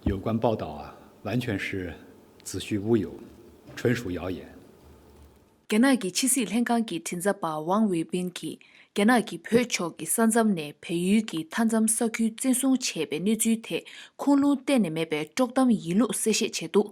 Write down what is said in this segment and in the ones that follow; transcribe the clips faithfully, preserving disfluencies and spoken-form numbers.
有关报道啊，完全是子虚乌有，纯属谣言。 རྒྱ་ནག་གི་ཕྱི་སྲིད་ལྷན་ཁང་གི་མགྲིན་ཚབ་པ་ཝང་ཝེ་པིན་གྱིས། རྒྱ་ནག་གིས་བོད་ཕྱོགས་ཀྱི་ས་མཚམས་ནས་བལ་ཡུལ་གྱི་མཐའ་མཚམས་ས་ཁུལ་བཙན་བཟུང་བྱས་པའི་གནས་ཚུལ་དེ་ཁུངས་ལུང་གཏན་ནས་མེད་པའི་དཀྲོག་གཏམ་ཡིན་ལུགས་གསལ་བཤད་བྱས་འདུག་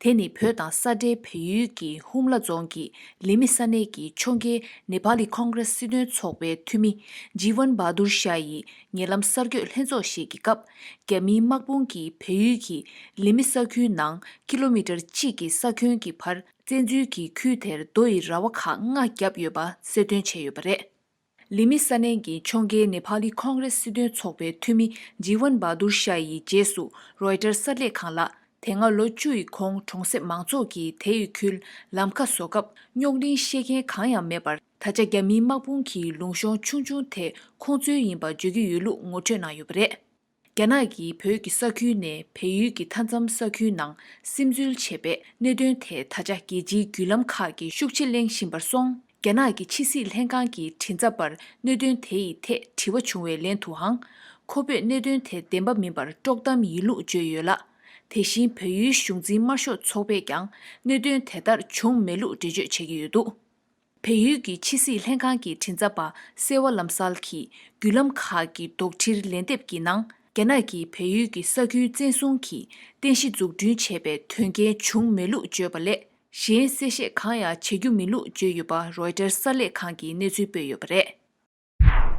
དེ་ནི་བོད་དང་ས་འབྲེལ་བལ་ཡུལ་གྱི་ཧུམ་ལ་རྫོང་གི་ལི་མི་ས་གནས་ཀྱི་ཕྱོགས་འགལ་ནེ་པ་ལི་ཁོང་གྲས་སྲིད་དོན་ཚོགས་པའི་འཐུས་མི་ཇི་ཝན་བྷ་དུར་ཤཱ་ཡིས་ཉེ་ལམ་གསར་འགོད་ལྷན་ཚོགས་ཤིག་གི་སྐབས། རྒྱ་མིའི་དམག་དཔུང་གིས་བལ་ཡུལ་གྱི་ལི་མི་ས་ཁུལ་ནང་ཀི་ལོ་མི་ཊར་གཅིག་གི་ས་ཁྱོན་གྱི་བར་བཙན་འཛུལ་གྱིས་ཁུལ་དེར་རྡོ་ཡི་ར་བ་ཁག་ལྔ་བརྒྱབ་ཡོད་པ་གསལ་སྟོན་བྱས་ཡོད་པ་རེད། ལི་མི་ས་གནས་ཀྱི་ཕྱོགས་འགལ་ནེ་པ་ལི་ཁོང་གྲས་སྲིད་དོན་ཚོགས་པའི་འཐུས་མི་ཇི་ཝན་བྷ་དུར་ཤཱ་ཡིས་རྗེས་སུ་རོའི་ཊར་གསར་ལས་ཁང་ལ། དེ་སྔ་ལོ་བཅུ་ཡི་གོང་གྲོང་གསེབ་མང་ཚོགས་ཀྱིས་དེ་ཡི་ཁུལ་ལམ་ཁ་བཟོ་སྐབས་རྙོག་གླེང་བཤད་མཁན་གང་ཡང་མེད་པར། ད་ཆ་རྒྱ་མིའི་དམག་དཔུང་གིས་ལུང་གཤོང་ཆུང་ཆུང་དེ་ཁོང་ཚོའི་ཡིན་པ་བརྗོད་ཀྱི་ཡོད་ལུགས་ངོ་སྤྲོད་གནང་ཡོད་པ་རེད། རྒྱ་ནག་གིས་བོད་ཀྱི་ས་ཁུལ་ནས་བལ་ཡུལ་གྱི་མཐའ་མཚམས་ས་ཁུལ་ནང་སིམ་འཛུལ་བྱས་པའི་གནད་དོན་དེ་ད་ཆ་རྒྱལ་སྤྱིའི་བརྒྱུད་ལམ་ཁག་གིས་ཤུགས་ཆེ་གླེང་བཞིན་པར་སོང་། རྒྱ་ནག་གི་ཕྱི་སྲིད་ལྷན་ཁང་གི་མགྲིན་ཚབ་པར་གནད་དོན་དེ་ཡི་ཐད་དྲི་བ་བྱུང་བའི་ལན་དུའང་། ཁོ་བོས་གནད་དོན་དེ་བདེན་པ་མིན་པར་དཀྲོག་གཏམ་ཡིན་ལུགས་བརྗོད་ཡོད་ལ། དེ་བཞིན་བལ་ཡུལ་གཞུང་འཛིན་དམར་ཤོག་ཚོགས་པས་ཀྱང་གནད་དོན་དེ་ལྟར་བྱུང་མེད་ལུགས་འགྲེལ་བརྗོད་བྱེད་ཀྱི་ཡོད་འདུག་བལ་ཡུལ་གྱི་ཕྱི་སྲིད་ལྷན་ཁང་གི་མགྲིན་ཚབ་པ་སེ་བ་ལམ་སལ་གྱིས་བརྒྱུད་ལམ་ཁག་གི་དོགས་འདྲིར་ལན་འདེབས་ཀྱི་ནང་། རྒྱ་ནག་གིས་བལ་ཡུལ་གྱི་ས་ཁུལ་བཙན་བཟུང་གིས་རྟེན་གཞི་འཛུགས་སྐྲུན་བྱས་པའི་དོན་རྐྱེན་བྱུང་མེད་ལུགས་བརྗོད་པ་ལས། གཞན་གསལ་བཤད་གང་ཡང་བྱེད་རྒྱུ་མིན་ལུགས་བརྗོད་ཡོད་པ་རོའི་ཊར་གསར་ལས་ཁང་གིས་གནས་ཚུལ་སྤེལ་ཡོད་པ་རེད།